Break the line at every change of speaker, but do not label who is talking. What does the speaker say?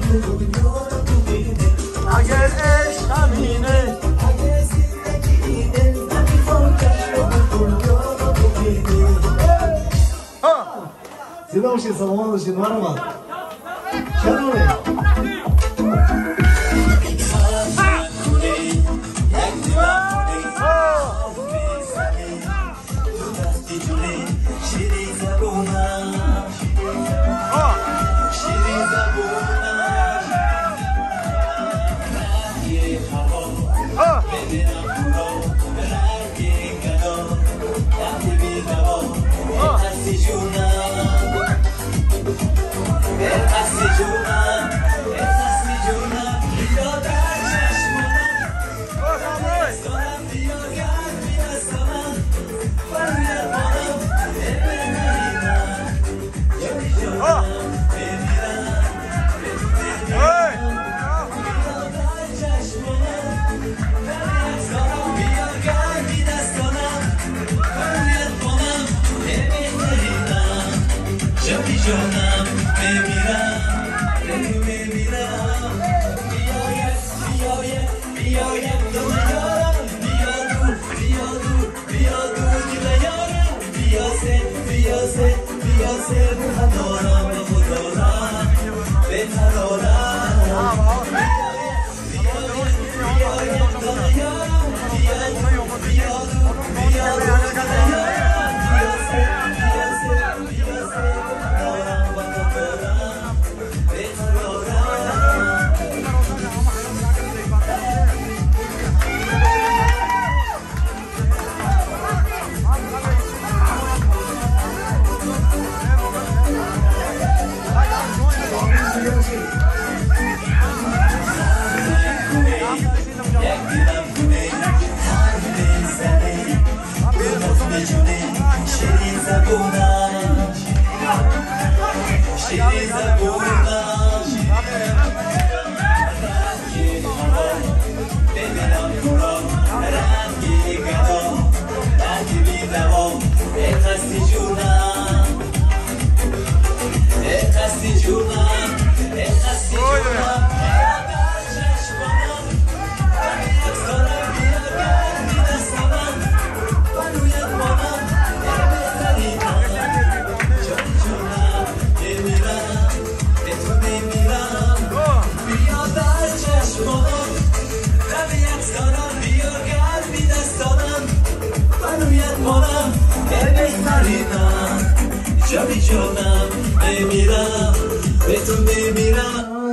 دنیا رو ببینه.
اگر عشق همینه،
اگه زندگی اینه، من میخوام چشمام دنیا رو ببینه.
زنده باشید، سلامت باشید. مرحبا شنونه.
جانم بمیرم به تو بمیرم، بیاید بیاید بیاید دل یارم، بیا دور بیا دور بیا دور دل یارم، بیا سه بیا سه بیا سه روح دارم به خدا به فرارم، بیاید بیاید دل یارم، بیا دور بیا دور بیا دور دل یارم، بیا سه بیا سه بیا سه شیرین زبونم، رنگی هوا ببینم تو را، رنگی گدا رنگی بی‌دوا، ای خستی جونم ای خستی جونم ای خستی جونم، در چشمانم دارم بیا گردی دستانم برویت مانم ای بهترینم، جان جونم بمیرم به تو بمیرم، بیا در چشمانم طبیعت دارم بیا گرمی دستانم برویت مانم ای بهترینم، جانی جانم بمیرم به تو بمیرم.